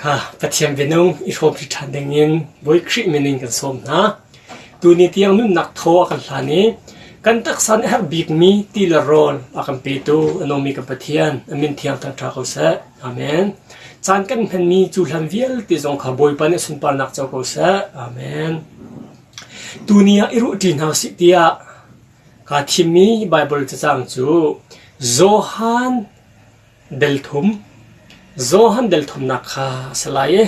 Kha Pathian bianung i hrawmṭi ṭhan dingin Bawi Khrih min in kan sawm hna. Tuni tiang nunnak thaw a kan hlan i kan taksa nih a herh bikmi ti le rawl a kan petu a nungmi kan Pathian a min thiang thangṭha ko seh. Amen. Caan kan hmanmi cu hlan vialte zong kha Bawipa nih sunparnak co ko seh. Amen. Tuni ah i ruahṭi hna usih tiah kaa thimmi Baibal cacang cu Johan Delthum Johan delthumnak kha a si lai i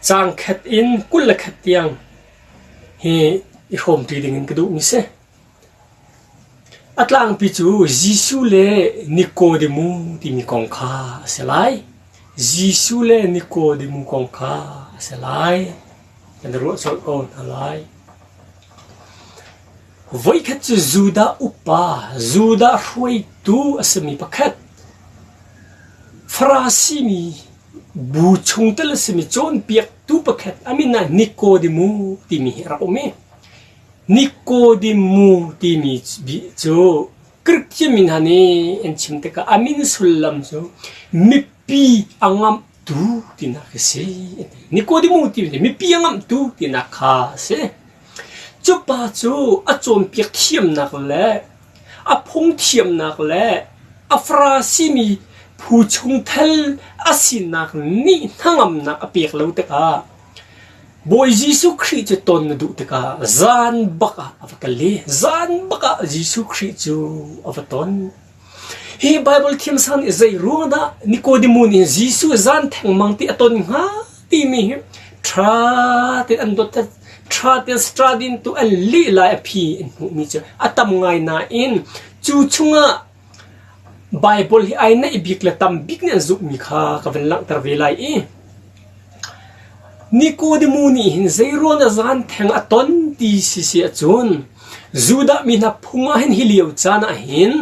caangkhat in 21 tiang hi i hrawmṭi dingin ka duhmi si. A tlangpi cu Jesuh le Nikodemu timi kong kha a si lai. Jesuh le Nikodemu kong kha a si lai. Kan i ruah colh ko hna lai. Voikhat cu Judah upa, Judah hruaitu a simi pakhat, Farasi mi bu chungtel a simi cawnpiaktu pakhat a min ah Nikodemu timi hi a rak um i Nikodemu timi cu Greek thiammi hna nih an chim tikah a min sullam cu mipi a ngamhtu tinak a si. Nikodemu timi mipi a ngamhtu tinak kha a si. Cu pa cu a cawnpiak thiamnak le a phung thiamnak le a Farasi mi phu chungtel a sinak nih hnangamnak a pek lo tikah Bawi Jesuh Khrih cu ton na duh tikah zan bak ah a va kal i zan bak ah Jesuh Khrih cu a va ton. Hi Baibal thiamsang nih zei ruang dah Nikodemu nih Jesuh zan thengmang ti a ton hnga timi hi ṭha tein an dot ṭha tein stradin tu an lih lai a phi an hmuhmi cu a tam ngai nain cu chungah Baibal hi ai naih bik le tam bik nih an zumhmi kha ka van langhter ve lai i Nikodemu nih hin zei ruang dah zan theng a ton ti si si ahcun Judah mi hna phung ah hin hi lio caan ah hin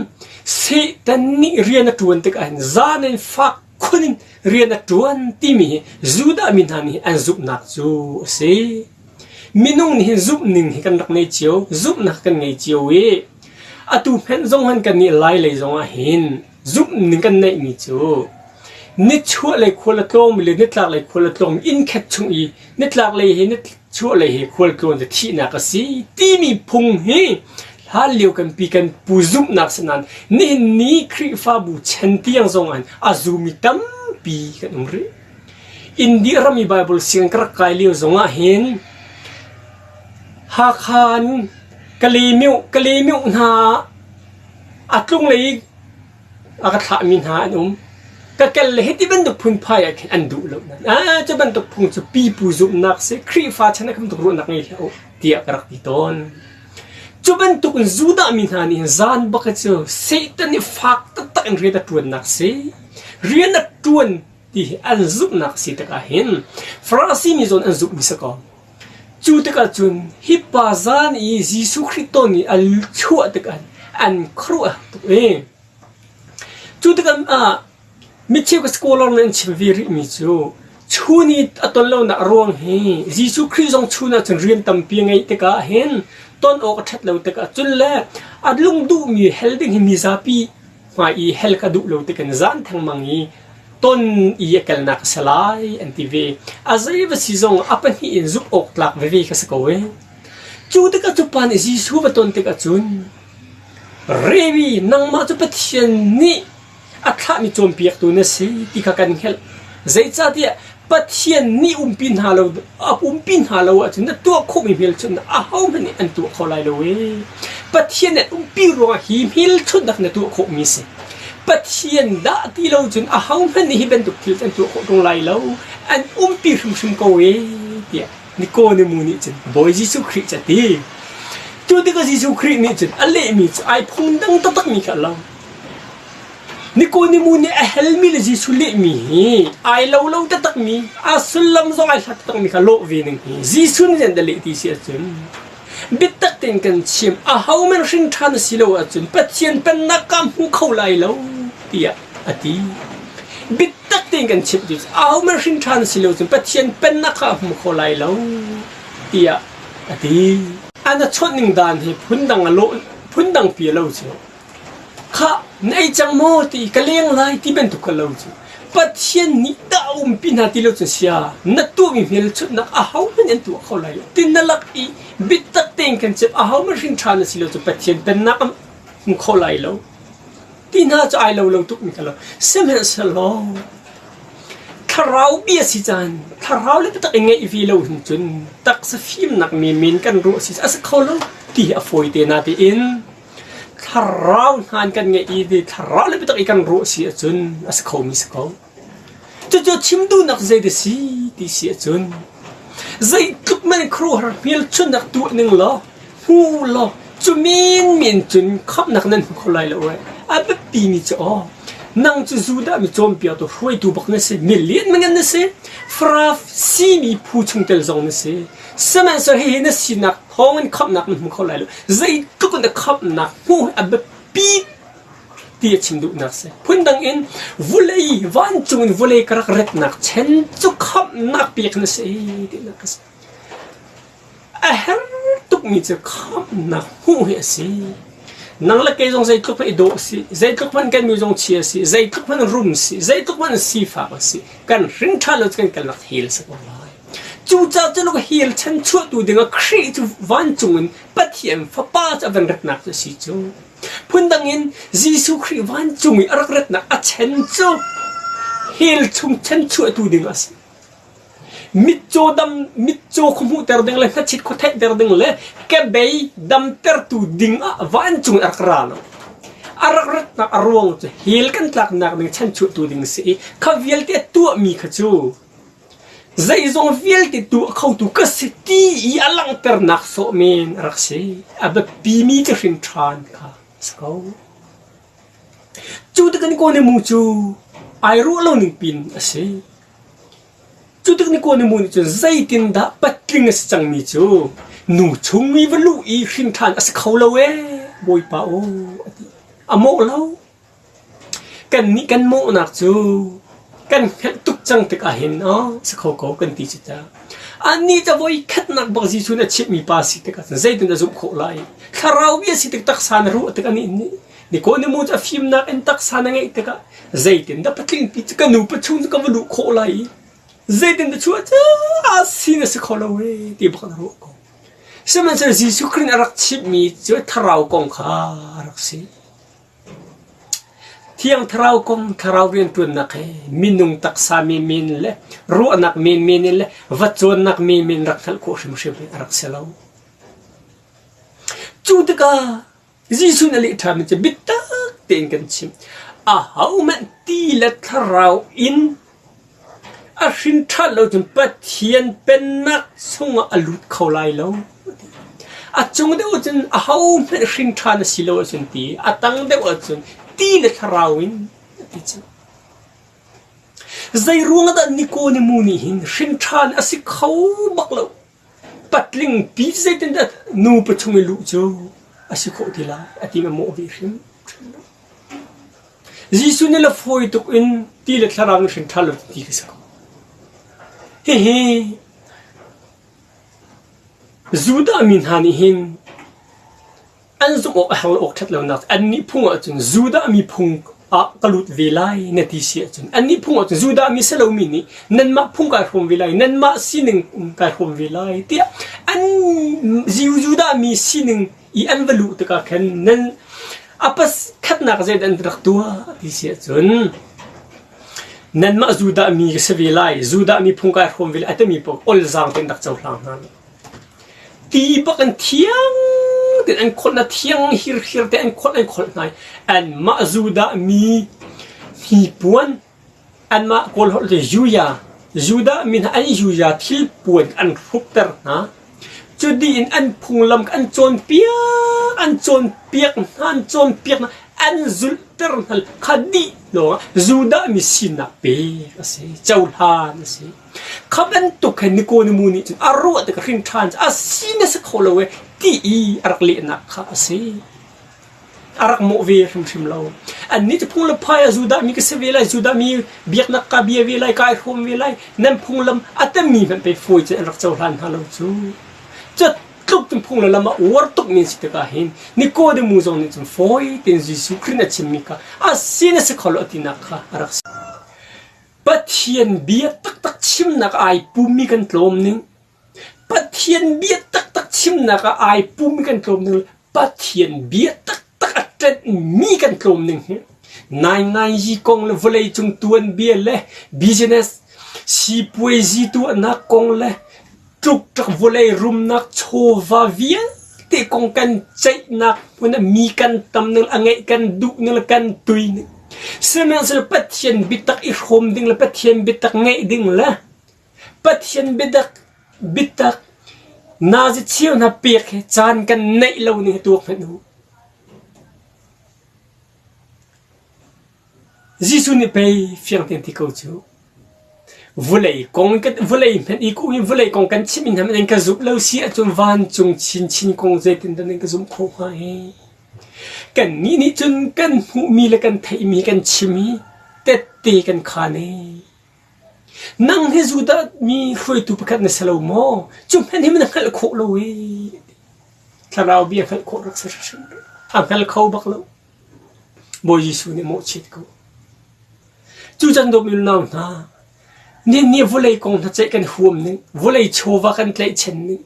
Satan nih rian a ṭuan tikah hin zan in fak khun in rian a ṭuan timi hi Judah mi hna nih an zumhnak cu a si. Minung nih hin zumhning hi kan rak ngei cio, zumhnak kan ngei cio i atu hmenh zong han kan nih lai lei zong ah hin zumhning kan neihmi cu nichuahlei khual a tlawngmi le nitlaklei khual a tlawngmi innkhet chung i nitlaklei he nichuahlei he khualtlawn cu thihnak a si timi phung hi hlanlio kan pi kan pu zumhnak si nain nihin ni Khrihfabu chan tiang zong ah a zumi tampi kan um rih. India ram i Bible sianginn ka rak kai lio zong ah hin Hakha in Kalemiuh Kalemiuh hna a tlunglei a ka thlahmi hna an um. Ka kel le hiti bantuk phunphai ah khin an duh lo. Ah, cu bantuk phung cu pipu zumhnak si, Khrihfa chan ah kha bantuk ruahnak ngei hlah u, tiah ka rak ti tawn. Cu bantuk in Judah mi hna nih zan bak cu Satan nih fak taktak in rian a ṭuannak si. Rian a ṭuan ti hi an zumhnak si tikah hin Farasi mi zawn an zumhmi si ko. Cu tikah cun hi pa zan i Jesuh Khrih ton i a chuah tikah an khuaruah tuk i cu tikah ah micheu ka scholar nih an chim ve rihmi cu chun i a ton lonak a ruang hi Jesuh Khrih zong chun ahcun rian tampi a ngeih tikah hin ton awk a ṭhat lo tikah cun le a lung duhmi hel ding hi mizapi hmai i hel ka duh lo tikin zan thengmang i ton i a kalnak a si lai an ti ve. A zei va si zong a pahnih in zumh awk tlak veve ka si ko e. Cu tikah cu pa nih Jesuh va ton tikah cun Revi nangmah cu Pathian nih a thlahmi cawnpiaktu na si ti kha kan hngalh. Zeicahtiah Pathian nih umpi hna lo a umpi hna lo ahcun na tuah khawhmi hmelchunhnak ahohmanh nih an tuah kho lai lo ee. Pathian nih an umpi ruangah hi hmelchunhnak na tuah khawhmi a si. Pathian dah ti lo cun ahohmanh nih hi bantuk thil an tuah khawh ṭung lai lo. An umpi hrimhrim ko ee tiah Nikodemu nih cun Bawi Jesuh Khrih cu a ti. Cu tikah Jesuh Khrih nih cun a lehmi cu ai phungdang taktakmi kha a lo. Nikodemu nih a helmi le Jesuh lehmi hi ai lo lo taktakmi, a sullam zong ai hlat taktakmi kha lawh ve ning hi Jesuh nih dah leh ti si ahcun biatak tein kan chim ahohmanh hrin ṭhan a si lo ahcun Pathian pennak ka hmu kho lai lo tiah a ti. Biatak tein kan chimh ti ahohmanh hrin ṭhan a si lo cun Pathian pennak kha a hmu kho lai lo tiah a ti. An a chawnh ning dan hi phundang a lawh phundang pi a lo cu. Khah, na ei cang maw ti ka leng lai ti bantuk ka lo cu. Pathian nih dah a umpi hna ti lo cun sia na tuahmi hmelchunhnak ahohmanh an tuah kho lai lo. Ti na lak i biatak tein kan chim ahohmanh hrin ṭha na si lo cu Pathian pennak a hmu kho lai lo. Ti hna cu ai lo lo tuk mi ka lo. Sihmanhsehlaw thlarau bia si caan thlarau le biatak i ngeih ve lo hin cun taksa fimnak menmen kan ruah si a si kho lo ti hi a fawi te na tiin Thlarau hna an kan ngeih i thlarau le biatak i kan ruah si ahcun a si khomi si ko. Cucu chim duhnak zei dah si ti si ahcun zeitluk man khuaruahhar hmelchunhnak tuah ning law hmu law cu menmen cun khamhnak nan hmu kho lai lo eh. A biapimi cu aw nang cu Judah mi cawnpiaktu hruaitu bak na si, mi lianmang na si, Farasi mi phu chungtel zong na si. Sihmanhsehlaw hihi na sinak thawng in khamhnak na hmu kho lai lo. Zeitluk in dah khamhnak hmuh hi a biapi ti a chim duhnak si. Phundang in vulei vancung in vulei ka rak retnak chen cu khamhnak pek na si tinak a si. A her tukmi cu khamhnak hmuh hi a si. Nang le kei zong zeitluk hmanh i dawh si, zeitluk hmanh kan mi zong chia si, zeitluk hmanh rum si, zeitluk hmanh sifak si, kan hrin ṭha lo cu kan kalnak hel si ko lai. Cucaah cu hell chanchuahtu dingah Khrih cu vancung in Pathian Fapa cu a van ratnak cu a si cu. Phundang in Jesuh Khrih vancung i a rak ratnak a chan cu hell chung chanchuahtu ding a si. Mitcaw dam mitcaw khua hmuhter ding le hnachit khua theihter ding le kebei damtertu ding ah vancung in a rak ra lo. A rak ratnak a ruang cu hell kan tlaknak ding chanchuahtu ding a si i kha vialte a tuahmi kha cu Zeizong vialte tuah khotu ka si ti i a langhternak sawh men a rak si. A biapimi cu hrin ṭhan kha a si ko. Cu tik in Kawnimu cu ai ruah lo ning pin a si. Cu tik ni Kawnimu nih cun zeitindah patling a si cangmi cu nu chung i va luh i hrin ṭhan a si kho lo ee Bawipa aw a ti. A mawh lo. Kannih kan mawhnak cu kan hngalh tuk cang tikah hin aw si kho ko kan ti cu ta. Annih cu voikhatnak bak Jesuh nih a chimhmi pa si tikah cun zeitin a zumh khawh lai? Thlarau bia si tik taksa na ruah tik anih nih Nikodemu cu a fimnak in taksa na ngeih tikah zeitin dah patling pi cu ka nu pachung cu ka va luh khawh lai i zeitin dah chuah cu a sin a si kho lo ee ti bak na ruah ko. Sihmanhsehlaw Jesuh Khrih nih a rak chimhmi cu thlarau kong kha a rak si. Thiang Thlarau kong thlarau rianṭuannak he minung taksa menmen le ruahnak menmen in le va cawnnak menmen rak hngalh khawh hrimhrim hi a rak si lo. Cu tikah Jesuh nih a leh ṭhanmi cu biatak tein kan chim. Ahohmanh ti le thlarau in A hrin ṭhan lo cun Pathian Pennak chungah a lut kho lai lo. A cung deuh ahcun ahohmanh hrin ṭhan a si lo ahcun ti, a tang deuh ahcun ti le thlarau in a ti cang. Zei ruangah dah Nikodemu nih hin hrin ṭhan a si kho bak lo? Patling pi zeitindah nupa chung i luh cu a si khawh ti lai? A ti ma mawh ve hrim hrim lo. Jesuh nih le fawi tuk in ti le thlarau in hrin ṭhan lo ti ka si ko. Hihi Judah mi hna nih hin an zumh awk a herh awk ṭhat lonak annih phung ahcun Judah mi phung ah ka lut ve lai na ti si ahcun annih phung ahcun Judah mi si lomi nih nanmah phung kai hrawm ve lai nanmah sining kai hrawm ve lai tiah an Judah mi sining i an va luh tikah khan nan a pakhatnak zeidah an rak tuah ti si ahcun nanmah Judah mi ka si ve lai Judah mi phung kai hrawm ve lai a timi paoh olzaang tein rak cohlang hna lo ti bak an thiang tein an kholh na thiang hirhir te an kholh an kholh hna i anmah Judah mi hnipuan Anmah Kawl holh cu Yuya, Judah mi hna an Yuya thilpuan an hrukter hna. Cu dih in an phunglam kha an cawnpiak, an cawnpiak hna, an cawnpiak hna, an zulhter hna kha dih lawngah Judah mi sinak pek a si, cohlan a si. Kha bantuk he Nikodemu nih cun a ruah tik hrin ṭhan a si na si kho lo e ti i a rak lehnak kha a si. A rak mawh ve hrimhrim lo. Annih cu phung le phai ah Judah mi ka si ve lai, Judah mi biaknak ka bia ve lai, kai hrawm ve lai, nan phunglam a temi hmanh pei fawi cun an rak cohlan hna lo cu. Cu tluk cun phung le lam ah uar tukmi an si tikah hin Nikodemu zong nih cun fawi tein Jesuh Khrih nih a chimmi kha a sin a si kho lo a tinak kha a rak si. Pathian bia taktak chimnak ai pummi kan tlawm ning, Pathian bia taktak chimnak ah ai pummi kan tlawm ning le Pathian bia taktak a ṭanhmi kan tlawm ning hi naingnaizi kong le vawleicung tuanbia le business sipuaizi tuahnak kong le tlukṭak vawlei rumnak chawva vialte kong kan ceihnak hmun ah mi kan tam ning a ngeih kan duh ning le kan tui ning. Sihmanhsehlaw Pathian biatak i hrawm ding le Pathian biatak ngeih ding le Pathian biatak biatak nazi cheu hna pek hi caan kan neih lo ning hi tuak hmanh u. Jesuh nih pei fiang tein ti ko cu. Vawlei kong kan vawlei hmanh i ku in vawlei kong kan chim in hmanh in ka zumh lo si ahcun vancung chinchin kong zeitindah nan ka zumh khawh hnga hi? Kannih nih cun kan hmuhmi le kan theihmi kan chim i tette kan khaan i nang hi Judah mi hruaitu pakhat na si lo maw? Cu hmanh hi na hngalh khawh lo i thlarau bia hngalh khawh rak si hrimhrim. A hngal kho bak lo. Bawi Jesuh nih mawhchiat ko. Cu can dawm unau hna, nihin ni vawlei kong hna ceih kan huam ning, vawlei chawva kan tlaihchan ning,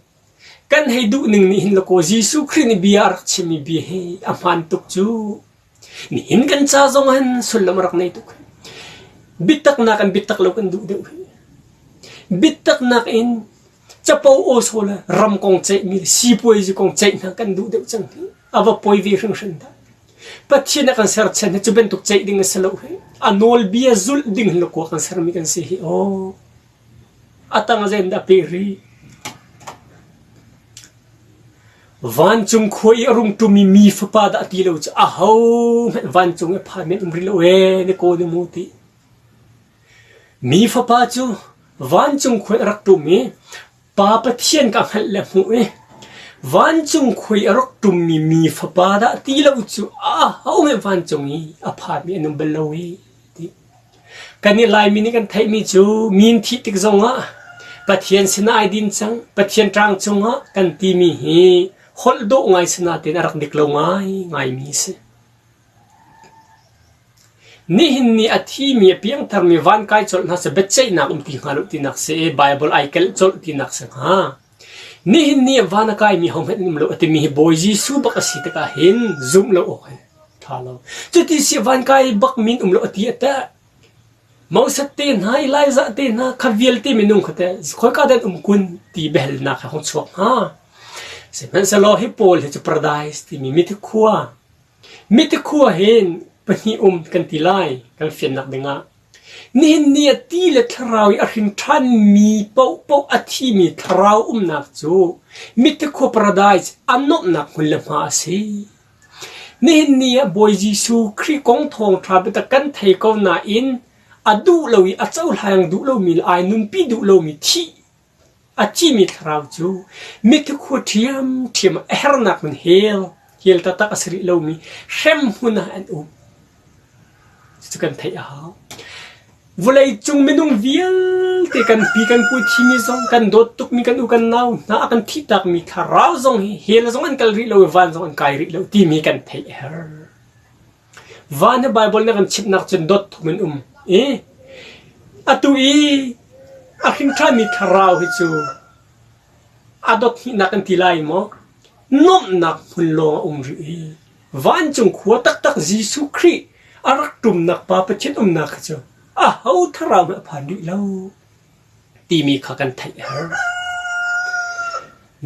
kan hei duh ning nih hin lakaw Jesuh Khrih nih bia a rak chimmi bia hi a hmaan tuk cu. Nihin kan ca zong hin sullam a rak nei tuk. Biataknak in biatak lo kan duh deuh hi. Biataknak in capo awsaw le ram kong ceihmi le sipuaizi kong ceih hna kan duh deuh cang hi. A va poi ve hringhran dah. Pathian a kan serchan hi cu bantuk ceih ding a si lo hi. A nawlbia zulh ding hin lakua kan sermi kan si hi aw. A tang a zen dah pe rih. Vancung khua i a rung ṭumi mi fapa dah ti lo cu aho hmanh vancung i phan men um rih lo ee na kaw ni mu ti. Mi fapa cu vancung khua in a rak ṭum i Pa Pathian ka hngalh le hmuh i vancung khua i a rak ṭummi mi fapa dah ti lo cu ahohmanh vancung i a phanmi an um bal lo i ti. Kan i Laimi nih kan theihmi cu min thih tik zongah Pathian sinah ai din cang, Pathian ṭang cungah kan timi hi holh dawh ngai si nain a rak dik lo ngai ngaimi a si. Nihin ni a thimi a piangtharmi vankai colh hna seh biaceihnak um ti hnga lo tinak si i Baibal ai kelh colh tinak si hnga. Nihin ni ah van a kaimi hohmanh an um lo a timi hi Bawi Jesuh bak a si tikah hin zumh lo awk hi ṭha lo. Cuti si vankai bak min um lo a ti a teh. Moses te hna, Elijah te hna kha vialte minung kha teh khoika dah an um kun ti biahalnak hi hung chuak hnga. Sihmanhsehlaw hi pawl hi cu paradise timi mithi khua Mitikhua hin pahnih um kan ti lai kan fiannak dingah. Nihin ni ah ti le thlarau i a hrin ṭhanmi paohpaoh a thimi thlarau umnak cu mitikhua paradise a nuamhnak hmun le hma a si. Nihin ni ah Bawi Jesuh Khrih kong thawngṭha biatak kan thei ko nain a duh lo i a cohlang duh lomi le ai nunpi duh lomi thih A cimi thlarau cu mithikhua ṭhiamṭhiam ah a hernak hmun hell, hell taktak a si rih lomi hremhmun ah an um. Cucu kan theih a hau. Vawleicung minung vialte kan pi kan pu thimi zong kan dawt tukmi kan u kan nau hna a kan thihtakmi thlarau zong hi hell zong an kal rih lo i van zong an kai rih lo timi kan theih a herh. Van hi Baibal nih a kan chimhnak cun dot thum in um i atu i a hring ṭhanmi thlarau hi cu a dot hnihnak kan ti lai maw nuamhnak hmun lawng a um rih i vancung khua taktak Jesuh Khrih a rak ṭumnak Pa Pathian umnak hi cu aho thlarau hmanh a phan rih lo. timi kha kan theih a herh.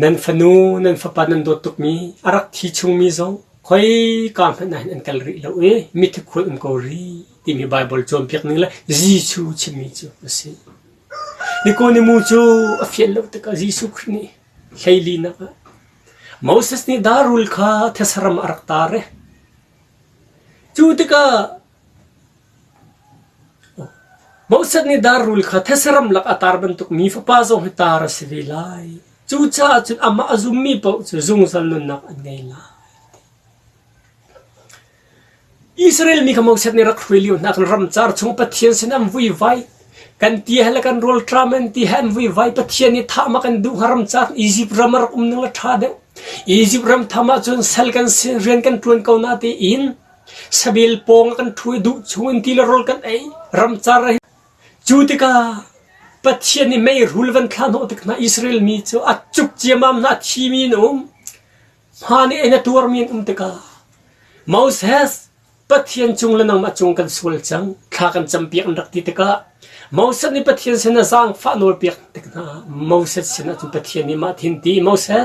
Nan fanu, nan fapa nan dawt tukmi, a rak thi chungmi zong khoika hmanh ah hin an kal rih lo i mithi khual um ko rih timi Baibal cawnpiak ning le Jesuh chimmi cu a si. Nikodemu cu a fian lo tikah Jesuh Khrih nih hleilinak ah Moses nih darul kha thesaram a rak tar i cu tikah Moses nih darrul kha thesaram lak a tar bantuk mi fapa zong hi tar a si ve lai. Cucaah cun amah a zummi paoh cu zungzal nunnak an ngei lai. Israel mi kha Moses nih rak hruai lio hna khan ramcar chung Pathian sin an vuivai. Kan ti he le kan rawlṭam an ti he an vuivai. Pathian nih thah ma kan duh hnga ramcar Izipt ram a rak um ning le ṭha deuh. Izipt ram tham ahcun sal kan si rian kan ṭuan ko na tiin Sabil pawng a kan ṭhu i duh chung in ti le rawl kan ei. Ramcar ah hin. Cu tikah Pathian nih meirul van thlah hnawh tik hna Israel mi cu a cuk ciammam hna a thimi an um. Hma nih ein a tuarmi an um tikah Moses Pathian cung le nangmah cung kan sual cang thla kan campiak an rak ti tikah Moses nih Pathian sin a zaangfah nawlpiak tik hna Moses sinah cun Pathian nih mah thin ti Moses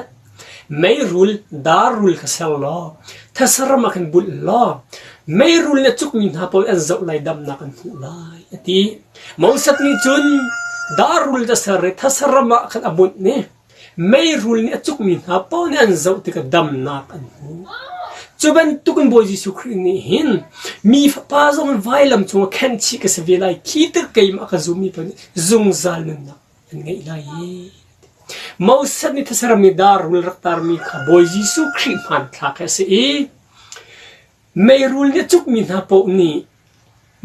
meirul darrul kha ser law thasaram ah khan bulh law meirul nih a cukmi hna pawl an zoh lai damnak an hmuh lai a ti. Moses nih cun darrul a ser i thasaram ah khan a bunh i Meirul nih a cukmi hna paoh nih an zoh tikah damnak an hmu. Cu bantukin Bawi Jesuh Khrih nih hin mi fapa zong vailam cungah khenhchih ka si ve lai khi tik keimah ka zummi paoh nih zungzal nunnak an ngeih lai i. Moses nih thasaram i darrul rak tarmi kha Bawi Jesuh Khrih hmanthlak hi a si i meirul nih a cukmi hna paoh nih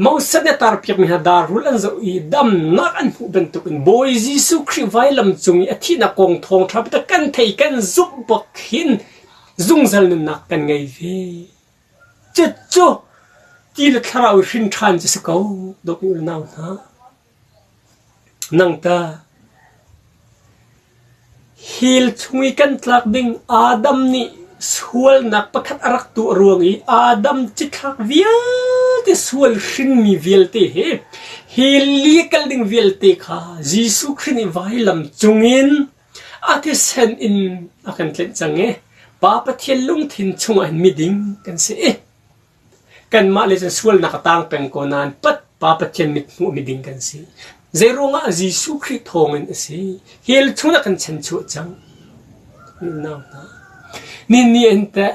Moses nih a tarpiakmi hna darrul an zoh i damnak an hmuh bantukin Bawi Jesuh Khrih vailam cung i a thihnak kong thawngṭha biatak kan thei kan zumh bak hin zungzal nunnak kan ngei ve. Cucu ti le thlarau i hrin ṭhan cu si ko, dawtmi u le nau hna. Nang ta Hell chung i kan tlak ding Adam nih sualnak pakhat a rak tuah ruang i Adam cithlak vialte sual hrinmi vialte he hell li kal ding vialte kha Jesuh Khrih nih vailam cungin a thisen in a kan tlenh cang i Pa Pathian lungthin chungah hin miding kan si i Kanmah le cun sualnak a tang peng ko nain pat Pa Pathian mithmuh miding kan si. Zeiruangah Jesuh Khrih thawngin a si. Hell chungah kan chanchuah cang. Nau hna. Nin ni in teh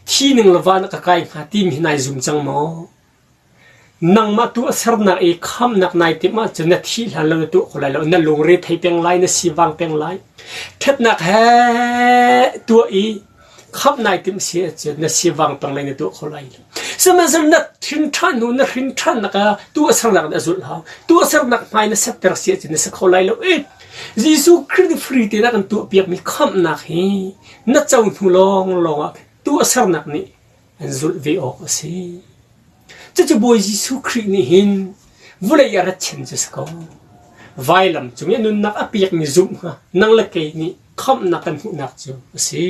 thi ning le van ah ka kai hnga timi hi nai zum cang maw? Nangmah tu a sernak i khamnak nai timh ahcun na thih hlan lo na tuah kho lai lo. Na lungre thei peng lai, na sivang peng lai. Ṭhatnak he tuah i khamh nai timh si ahcun na sivang peng lei na tuah kho lai lo. Sihmanhsehlaw na hrin ṭhan hnu na hrin ṭhannak ah tuahsernak na zulh hau. Tuahsernak hmai na setter si ahcun na si kho lai lo i Jesuh Khrih free te na kan tuahpiakmi khamhnak hi na co hnu lawnglawng ah tuahsernak nih an zulh ve awk a si. Cucu Bawi Jesuh Khrih nih hin vawlei a rat chan cu si ko. Vailam cung i a nunnak a pekmi zumh hnga nang le kei nih khamhnak kan hmuhnak cu a si.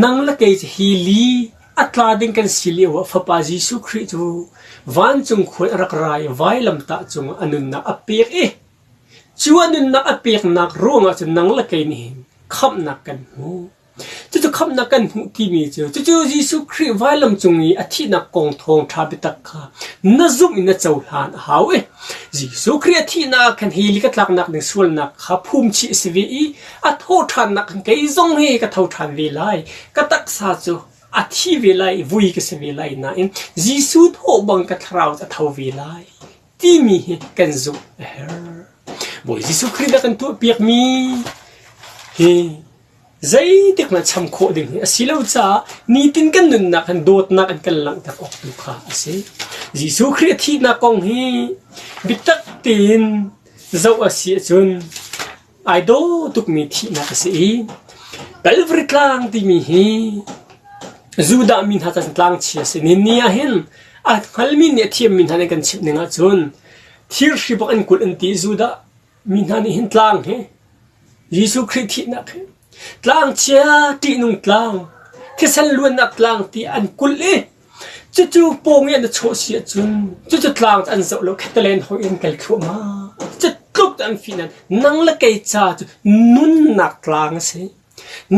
Nang le kei cu hi li a tla ding kan si lio ah Fapa Jesuh Khrih cu vancung khua in a rak ra i vailamtah cungah a nunnak a pek i cu a nunnak a peknak ruangah cun nang le kei nih hin khamhnak kan hmu. Cucu khamhnak kan hmuh timi cu cucu Jesuh Khrih vailam cung i a thihnak kong thawngṭha biatak kha na zumh in na cohlan a hau i Jesuh Khrih a thihnak khan hi li ka tlaknak ding sualnak kha phumchih a si ve i a thawhṭhannak khan kei zong hi ka tho ṭhan ve lai. Ka taksa cu a thi ve lai i vui ka si ve lai nain Jesuh thawh bang ka thlarau cu a tho ve lai timi hi kan zumh a herh. Bawi Jesuh Khrih dah kan tuahpiakmi hi Zeitik hmanh cham khawh ding hi a si lo caah nitin kan nunnak hin dawtnak in kan langhter awk tu kha a si. Jesuh Khrih a thihnak kong hi biatak tein zoh a si ahcun ai daw tukmi thihnak a si i Calvary tlang timi hi Judah mi hna chan tlangchia a si. Nihin ni ah hin a hngalmi nih a thiammi hna nih kan chimh ning ahcun thirhri bak an kulh an ti Judah mi hna nih hin tlang hi Jesuh Khrih thihnak hi tlangchia ṭihnung tlang thisen luannak tlang ti an kulh i cucu pawng i an i chawh si ahcun cucu tlang cu an zoh lo khetalen hoi in kal thluahmah cu tluk an fih nain nang le kei ca cu nunnak tlang a si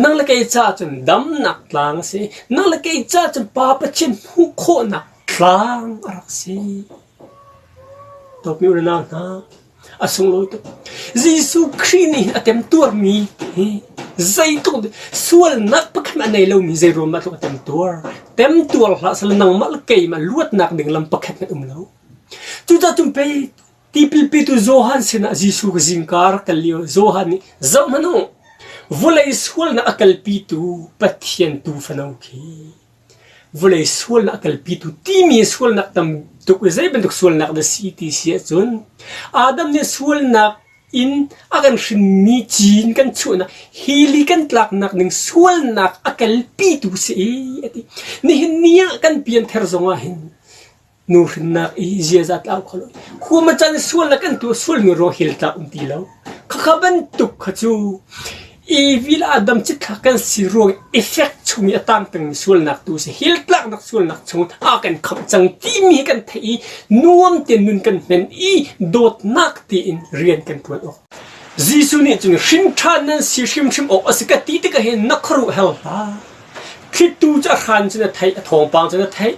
nang le kei ca cun damnak tlang a si nang le kei ca cun Pa Pathian hmuh khawhnak tlang a rak si. Dawtmi u le nau hna, a sunglawi tuk. Jesuh Khrih nih a temtuarmi hi zeitluk sualnak pakhat a nei lomi zei ruang mah tluk a temtuar. Temtuar hlah sal nangmah le keimah luatnak ding lam pakhat hmanh um lo. Cucaah cun pei tipil petu Johan sinah Jesuh ka zingka rak kal lio Johan nih zoh hmanh u vawlei sualnak a kalpitu Pathian tuufano khi Vawlei sualnak a kalpitu timi sualnak tam tuk i zei bantuk sualnak dah si ti si ahcun Adam nih sualnak in a kan hrinmi cin kan chuahnak hili kan tlaknak ding sualnak a kalpitu si i a ti. Nihin ni ah kan pianthar zongah hin. Nu hrinnak i ziaza tlau kho lo. Khua ma can sual kan tu sualmi ruang hil tlak um ti lo. Khakha bantuk kha cu Evil Adam cithlak kan si ruang effect chung i a tang pengmi sualnak tu si hil tlaknak sualnak chung a kan khamh cang timi kan theih i nuam tein nun kan hmen i dawtnak tiin rian kan ṭuan awk. Jesuh nih cun hrin ṭhan nan si hrimhrim awk a si ka ti tikah hin na khuaruah hel hlah. Thlitu cu a hran cun a theih, a thawngpang cun a theih.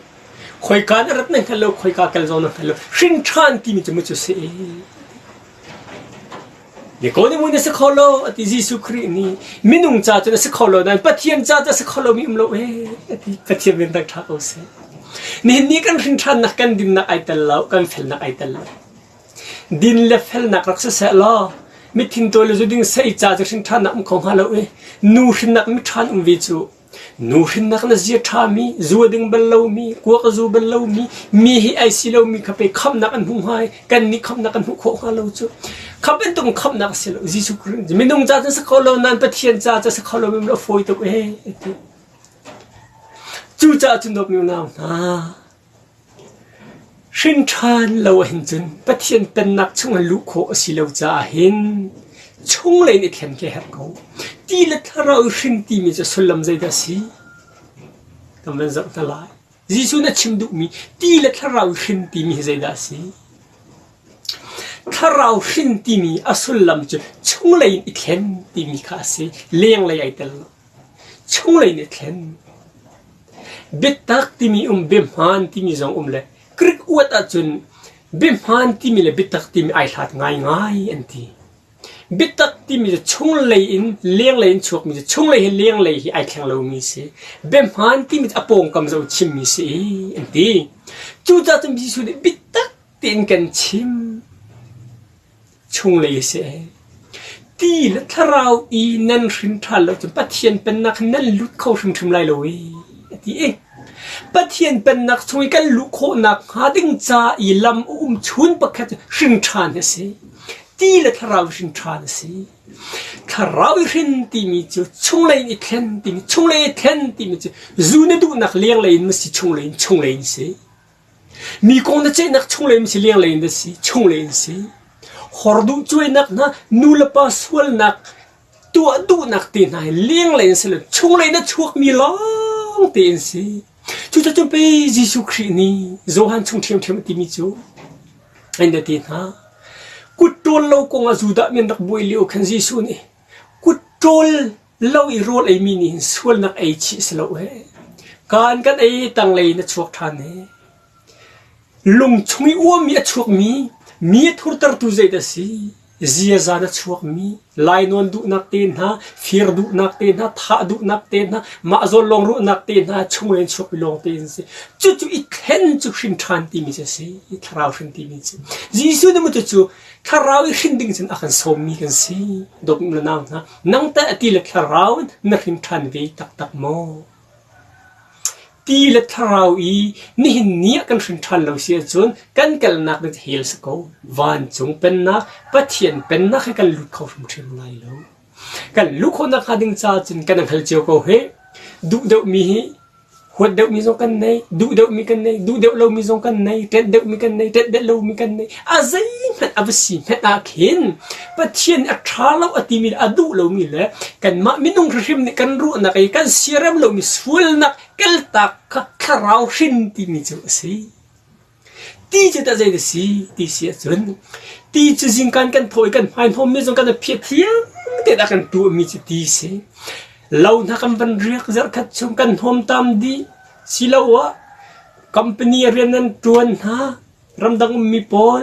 Khoika na rat na hngal lo, khoika kal zong na hngal lo. Hrin ṭhan timi cu mu cu si. Nikodemu na si kho lo a ti Jesuh Khrih nih minung ca cu na si kho lo nain Pathian ca cu a si kho lomi um lo ee a ti. Pathian min dang ṭha ko seh. Nihin ni kan hrin ṭhannak kan dinnak ai tel lo, kan felnak ai tel lo. Din le felnak rak siseh law mithin tawi le zuding sei ca cu hrin ṭhannak um kho hnga lo i nu hrinnak mi ṭhan um ve cu Nu hrinnak na zia ṭhami, zu a ding bal lomi, kuak a zu bal lomi, mi hi ai si lomi kha pei khamhnak an hmuh hnga i kannih khamhnak kan hmuh khawh hnga lo cu. Kha bantuk khamhnak a si lo. Jesuh Khrih minung ca cun si kho lo nain Pathian ca cu si kho lo mi a fawi tuk ee ti. Cucaah cun dawtmi unau hna, Hrin ṭhan lo ahhin cun Pathian Pennak chungah luh khawh a si lo caah hin chunglei in i thlen khi a herh ko. Ti le Thlarau i hrin timi cu sullam zeidah a si? Kan van zoh hna lai. Jesuh nih a chim duhmi ti le Thlarau i hrin timi hi zeidah a si? Thlarau hrin timi a sullam cu chunglei in i thlen timi kha a si. Lenglei ai tel lo. Chunglei in i thlen. Biatak timi um, biahmaan timi zong um le Greek uat ahcun biahmaan timi le biatak timi ai hlat ngaingai an ti. Biatak timi cu chunglei in lenglei in chuakmi cu chunglei hi lenglei hi ai thleng lomi si. Biahmaan timi cu a pawngkam zoh chimmi si an ti. Cucaah cun Jesuh nih biatak tiin kan chim. Chunglei a si. Ti le thlarau i nan hrin ṭhan lo cun Pathian Pennak hin nan lut kho hrimhrim lai lo i a ti i Pathian Pennak chung i kan luh khawhnak hnga ding ca i lam a um chun pakhat cu hrin ṭhan hi a si. Ti le thlarau i hrin ṭhan a si. Thlarau i hrin timi cu chunglei in i thlen timi chunglei i thlen timi cu zu na duhnak lenglei in ma si chunglei in chunglei in si. Mi kong na ceihnak chunglei in si lenglei in na si, chunglei in si. Hor duh cuainak hna, nu le pa sualnak tuah duhnak te hna hi lenglei in si lo, chunglei na chuakmi lawng te in si. Cucacun pei Jesuh Khrih nih Johan chung ṭhiamṭhiam a timi cu an na ti hna. Kut ṭawl lo kong ah Judah mi an rak buai lio khan Jesuh nih kut ṭawl Lo i rawl eimi nih hin sualnak ei chih si lo ee. Kaan kan ei tanglei in a chuak ṭhan ee. Lung chung i uammi a chuakmi, mi a thurtertu zeidah a si? Ziaza na chuakmi, lainawn duhnak te hna, fir duhnak te hna, thah duhnak te hna, mah zawn lawng ruahnak te hna chunglei in chuakmi lawng te in si. Cucu i thlen cu hrin ṭhan timi cu a si. Thlarau hrin timi cu. Jesuh nih maw cucu thlarau i hrin ding cun a kan sawmmi kan si. Dawtmi u le nau hna, Nang teh ti le thlarau in na hrin ṭhan ve taktak maw? Ti le thlarau i nihin ni ah kan hrin ṭhan lo si ahcun kan kalnak ding cu hell si ko. Vancung pennak, Pathian pennak hi kan lut kho hrimhrim lai lo. Kan luh khawhnak hnga ding caah cun kan hngal cio ko hih. Duh deuhmi hi Huat deuhmi zong kan nei, duh deuhmi kan nei, duh deuh lomi zong kan nei, ṭenh deuhmi kan nei, ṭenh deuh lomi kan nei. A zeihmanh a va si hmanh ah khin Pathian a ṭha lo a timi le a duh lomi le kanmah minung hrimhrim nih kan ruahnak i kan siarem lomi sualnak kaltak kha thlarau hrin timi cu a si. Ti cu tah zei na si ti si ahcun ti cu zingkan kan thaw i kan hmaihnawmmi zong kan i phiah thiang tein a kan tuahmi cu ti si. Lo hna kan van riak zarhkhat chung kan hnawmtam dih siloah company rian nan ṭuan hna ramdang ummi pawl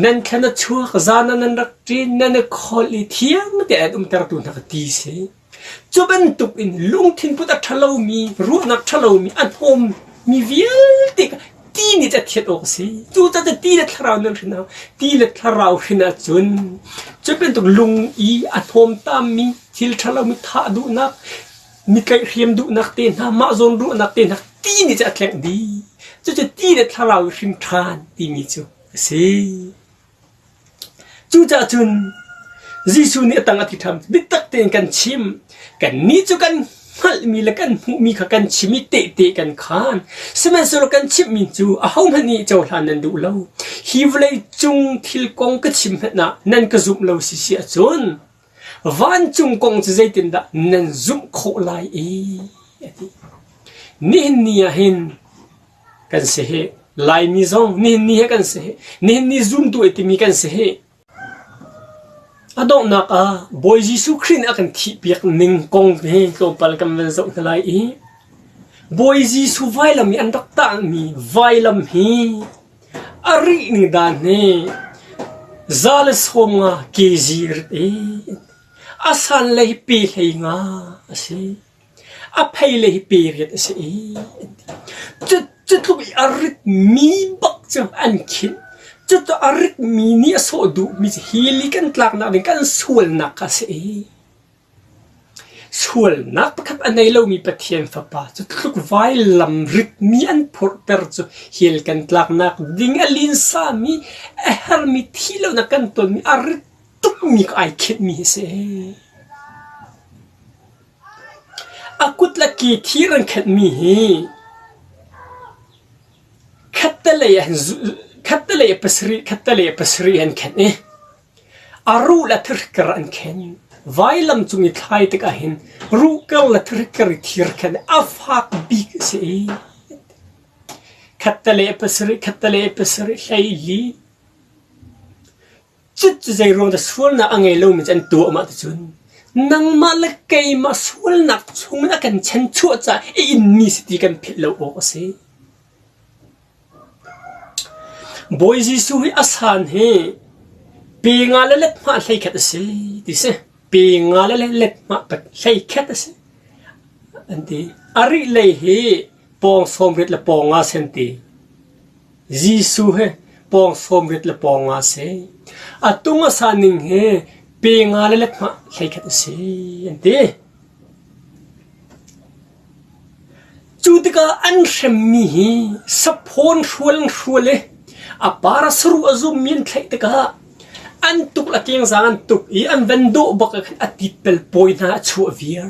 nan thlan a chuak zan ah nan rak ṭin nan i kholh i thiang tein an umtertu hna kha ti si. Cu bantuk in lungthin put a ṭhalomi, ruahnak ṭhalomi, a hnawmmi vialte kha ti nih a thianh awk a si. Cucaah ti le thlarau nan hrin ah, ti le thlarau hrin ahcun cu bantuk lung i a hnawmtammi, thil ṭhalomi thah duhnak, mi tlaihhrem duhnak te hna, mah zawn ruahnak te hna ti nih cun a tlengh dih. Cucu ti le thlarau i hrin ṭhan timi cu a si. Cucaah cun Jesuh nih a tang a ti ṭhan. Biatak tein kan chim. Kannih cu kan. hngalhmi le kan hmuhmi kha kan chim i tehte kan khaan. Sihmanhsehlaw kan chimhmi cu ahohmanh nih cohlan nan duh lo. Hi vawlei cung thil kong ka chim hmanh ah nan ka zumh lo si si ahcun vancung kong cu zeitindah nan zumh khawh lai i? A ti. Nihin ni ah hin kan si hi Laimi zong nihin ni he kan si hi nihin ni zumtu ai timi kan si hi A donghnak ah Bawi Jesuh Khrih nih a kan thihpiak ning kong hi tlawmpal kan van zoh hna lai i Bawi Jesuh vailam i an rak tahmi vailam hi a rih ning dan hi 150 kg rit i a san lei pe hlei nga a si. A phei le hi pe riat a si i cu tluk i a ritmi bak cu an khinh. Cucu a ritmi nih a sawh duhmi cu hi li kan tlaknak ding kan sualnak kha a si i sualnak pakhat a nei lomi Pathian Fapa cu tluk vailam ritmi an phurhter cu hell kan tlaknak ding a linsami a hermi thi lonak kan tonmi a rit tukmi kha ai khenhmi a si. A kut le ke thir an khenhmi hi khattelei ah khattelei ah pasarih khattelei ah pasarih an khenh i a ruh le thirker an khen. Vailam cung i thlai tikah hin ruhker le thirker i thir khenh a fak bik a si i khattelei ah pasarih khattelei ah pasarih hleili Cucu zeiruang dah sualnak a ngei lomi cu an tuah mah ticun nangmah le keimah sualnak chungin a kan chanchuah caah i inmi si ti kan philh lo awk a si. Bawi Jesuh hi a san hi pe nga le let hmah 11 a si ti si. Pe nga le let hmah 11 a si an ti. A rih lei hi pawng 80 le pawng nga sen ti. Jesuh hi pawng 80 le pawng nga a si. A tung a san ning hi pe nga le lethmah 11 a si an ti. Cu tikah an hremmi hi saphawn hrual an hrual i a par a saruh a zummi an thlaih tikah an tuk le kengzang an tuk i an van dawh bak ah khan a tit pelpawi hna a chuah viar.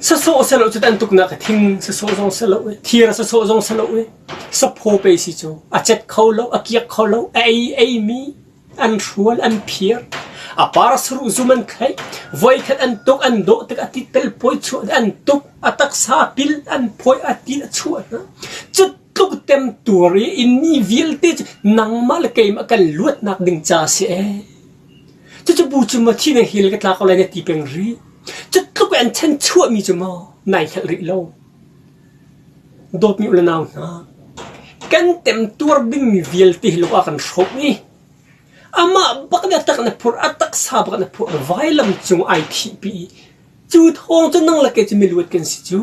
Sasawh selo cu an tuknak a thing sasawh zong selo i thir sasawh zong selo i saphaw pe si cu a cet kho lo a kiak kho lo a ei ei mi an hrual an phiar a par saruh zum an thlaih voikhat an tuk an dawh tik a tit tel pawi chuah an tuk a taksa pil an phawi a ti a chuah hna cu tluk tem tuar i inni vialte cu nangmah le keimah kan luatnak ding ca si ee Cucu bu cu maw thi na hil ka tla ko lai na ti peng rih. Cu tluk an chan chuahmi cu maw nai hngalh rih lo. Dawtmi u le nau hna, kan temtuar dingmi vialte hi lung a kan hrawmh i amah bak nih a tak na phurh, a taksa bak na phurh, vailam cung ai thihpi i Cu thawng cu nang le kei cu miluat kan si cu.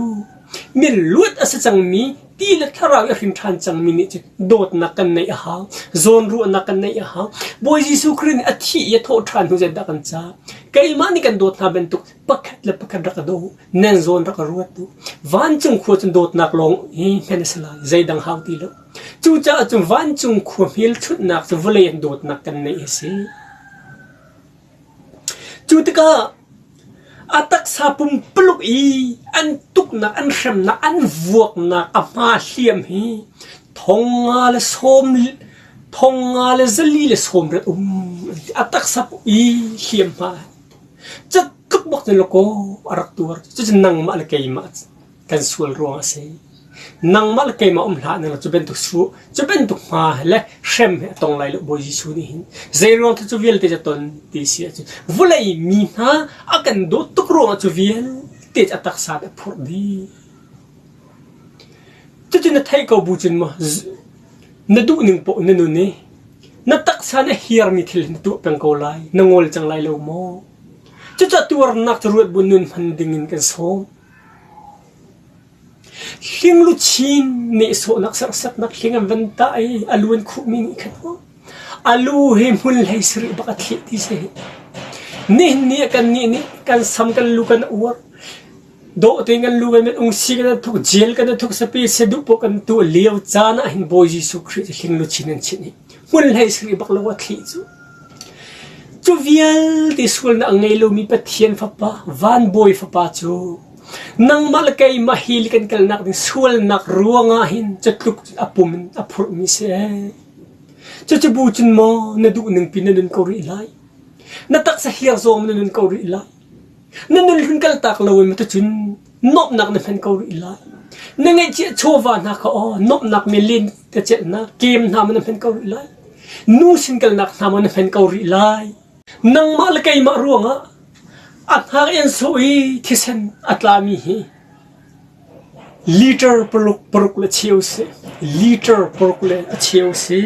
Miluat a si cangmi ti le thlarau i a hrin ṭhan cangmi nih cun dawtnak kan neih a hau, zawnruahnak kan neih a hau. Bawi Jesuh Khrih nih a thih i a thawh ṭhan hnu zeidah kan cah? Keimah nih kan dawt hna bantuk pakhat le pakhat rak ka daw u, nan zawn rak ka ruat u. Vancung khua cun dawtnak lawng hi hman a si lai, zeidang hau ti lo. Cucaah cun vancung khua hmelchunhnak cu vawlei an dawtnak kan neih a si. Cu tikah a taksa pumpuluk i an tuknak, an hremnak, an vuaknak a hma hliam hi thong nga le sawm thong nga le zali le sawm riat um an ti. A taksa i hliamhma tluk bak cun lakaw a rak tuar. Cucu nangmah le keimah kan sual ruang a si. Nangmah le keimah um hlah ning cu bantuk su cu bantuk hma le hrem he a tong lai lo Bawi Jesuh nih hin zei ruang cu vialte cu ton ti si ahcun vawlei mi hna a kan dawt tuk ruangah cu vialte cu a taksa a phurh dih. Cucu na theih ko bu cun maw na duh ning poh na nun i na taksa na hiarmi thil na tuah peng ko lai na ngol cang lai lo maw? Cucaah tuarnak cu ruat bu nun hman ding in kan sawm. Hling luchin nehsawhnak serhsatnak hling an van tah i a lu an khuhmi nih khan a lu hi hmun hlei sarih bak a thleh ti si. Nihin ni ah kannih nih kan sam kan lu kan uar. Dawh tein kan lu kan ungsi kan thuk jel kan thuk sapi seduh poh kan tuah lio caan ah hin Bawi Jesuh Khrih cu hling luchin an chinh i hmun hlei sarih bak lo a thleh cu. Cu vialte sualnak a ngei lomi Pathian Fapa, van Bawi Fapa cu nangmah le keimah hi le kan kalnak ding sualnak ruangah hin catluk a pum in a phurhmi si. Cucu bu cun maw na duh ningpi na nun ko rih lai? Na taksa hiar zawng na nun ko rih lai? Na nun hlun kaltak lo in cun nuamhnak na hman ko rih lai. Na ngeihchiah chawva hna kha aw nuamhnak men len ka celhnak kem hna ma na hman ko rih lai. Nu sin kalnak hna ma na hman ko rih lai. Nangmah le keimah ruangah a hnak in sawh i thisen a tlami hi liter paruk paruk le cheu si. Liter paruk le a cheu si.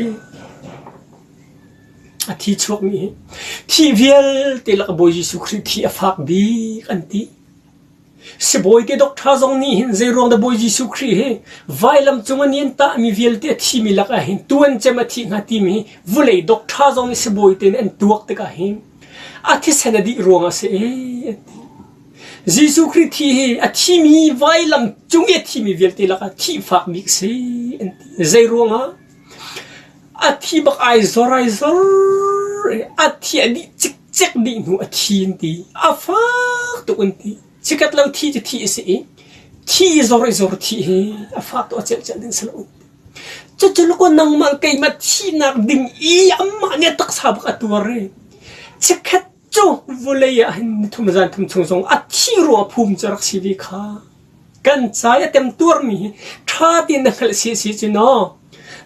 A thi chuakmi hi thi vialte lak Bawi Jesuh Khrih thi a fak bik an ti. Sibawi te doctor zong nih hin zeiruang dah Bawi Jesuh Khrih hi vailam cung an in tahmi vialte a thimi lakah hin tuan cem a thih hnga timi hi vulei doctor zong nih sibawi te nih an tuak tikah hin a thisen a dih ruangah a si ee an ti. Jesuh Khrih thi hi a thimi vailam cung i a thimi vialte lakah thih fak bik si an ti. Zeiruangah? A thi bak ai zor ai zor i a thi a dih cikcek dih hnu a thi an ti. A fak tuk an ti. Chikat lo thi cu thi a si i thi i zor i zor thi hi a fak tuk a celh celh ding si lo. Cucu lukaw nangmah keimah thihnak ding i amah nih a taksa bak a tuar i chikkhat cu vawlei ah hin nithum zan thum chung zong a thi ruang phum cu rak si ve kha. Kan ca i a temtuarmi hi ṭha tein na hngalh si si cu naw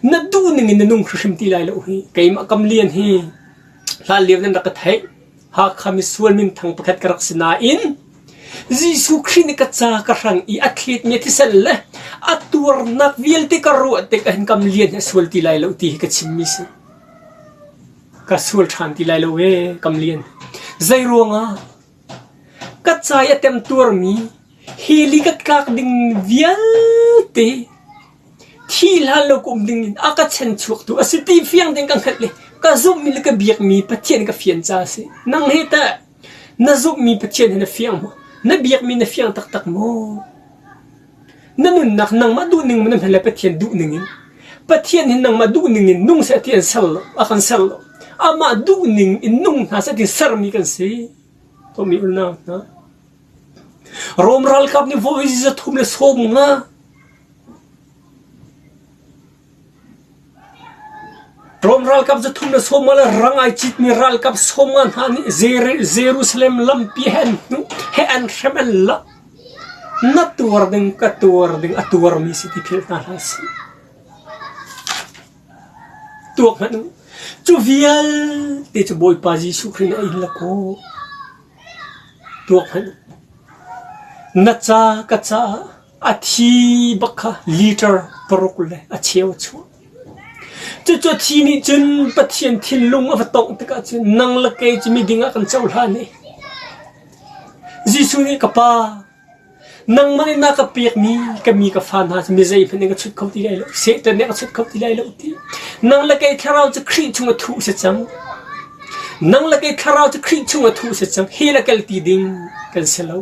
na duh ning in na nung hrimhrim ti lai lo hi. Keimah kam lian hi hlan lio nan rak ka theih. Hakha misual minthang pakhat ka rak si nain Jesuh Khrih nih ka ca ka hrang i a thletmi a thisen le a tuarnak vialte ka ruah tik ahhin kam lian hi a sual ti lai lo ti hi ka chimmi si. Ka sual ṭhan ti lai lo ee kam lian. Zei ruangah ka ca i a temtuarmi hi li ka tlak ding vialte thi hlan lo ka um ding in a ka chanchuaktu a si ti fiang ding ka hngalh i ka zumhmi le ka biakmi Pathian ka fian ca a si. Nang hi tah na zumhmi Pathian hi na fiang maw? Na biakmi na fiang taktak maw? Na nunnak nangmah duhning maw na hman le Pathian duhning in? Pathian hi nangmah duhning in nung seh ti an ser lo, a kan ser lo. Amah duhning in nung hna seh ti sermi kan si. Tomi unau hna. Rom ralkap nih voi 315 Rom ralkap 310 le rang ai citmi ralkap 50 hna nih Jerusalem lampi he an hnuh he an hrem an lak. Na tuar ding ka tuar ding a tuarmi si ti philh hna hlah sih. Tuak hmanh u. Cu vialte cu Bawipa Jesuh Khrih nih a in la kaw. Tuak hmanh u. Na ca ka caah a thi bak kha liter paruk le a cheu a chuah. Cucu thi nih cun Pathian thinlung a va tongh tikah cun nang le kei cu miding ah kan cohlan i Jesuh nih ka Pa, nangmah nih na ka pekmi ka mi ka fa hna cu mi zeihmanh nih ka chut kho ti lai lo, Satan nih a ka chut kho ti lai lo ti. Nang le kei thlarau cu Khrih chung a thuh si cang. Nang le kei thlarau cu Khrih chung a thuh si cang. Hi le kal ti ding kan si lo.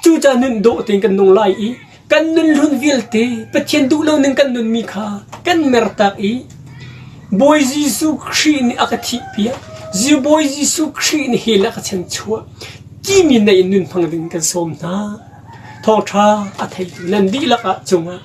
Cucaah nun dawh tein kan nung lai i kan nun hlun vialte Pathian duh lo ning kan nunmi kha kan mertak i Bawi Jesuh Khrih nih a ka thihpiak. Bawi Jesuh Khrih nih hell a ka chanchuah timi na in nun hmang ding kan sawm hna. Thawngṭha a theitu nan dihlak ah cungah.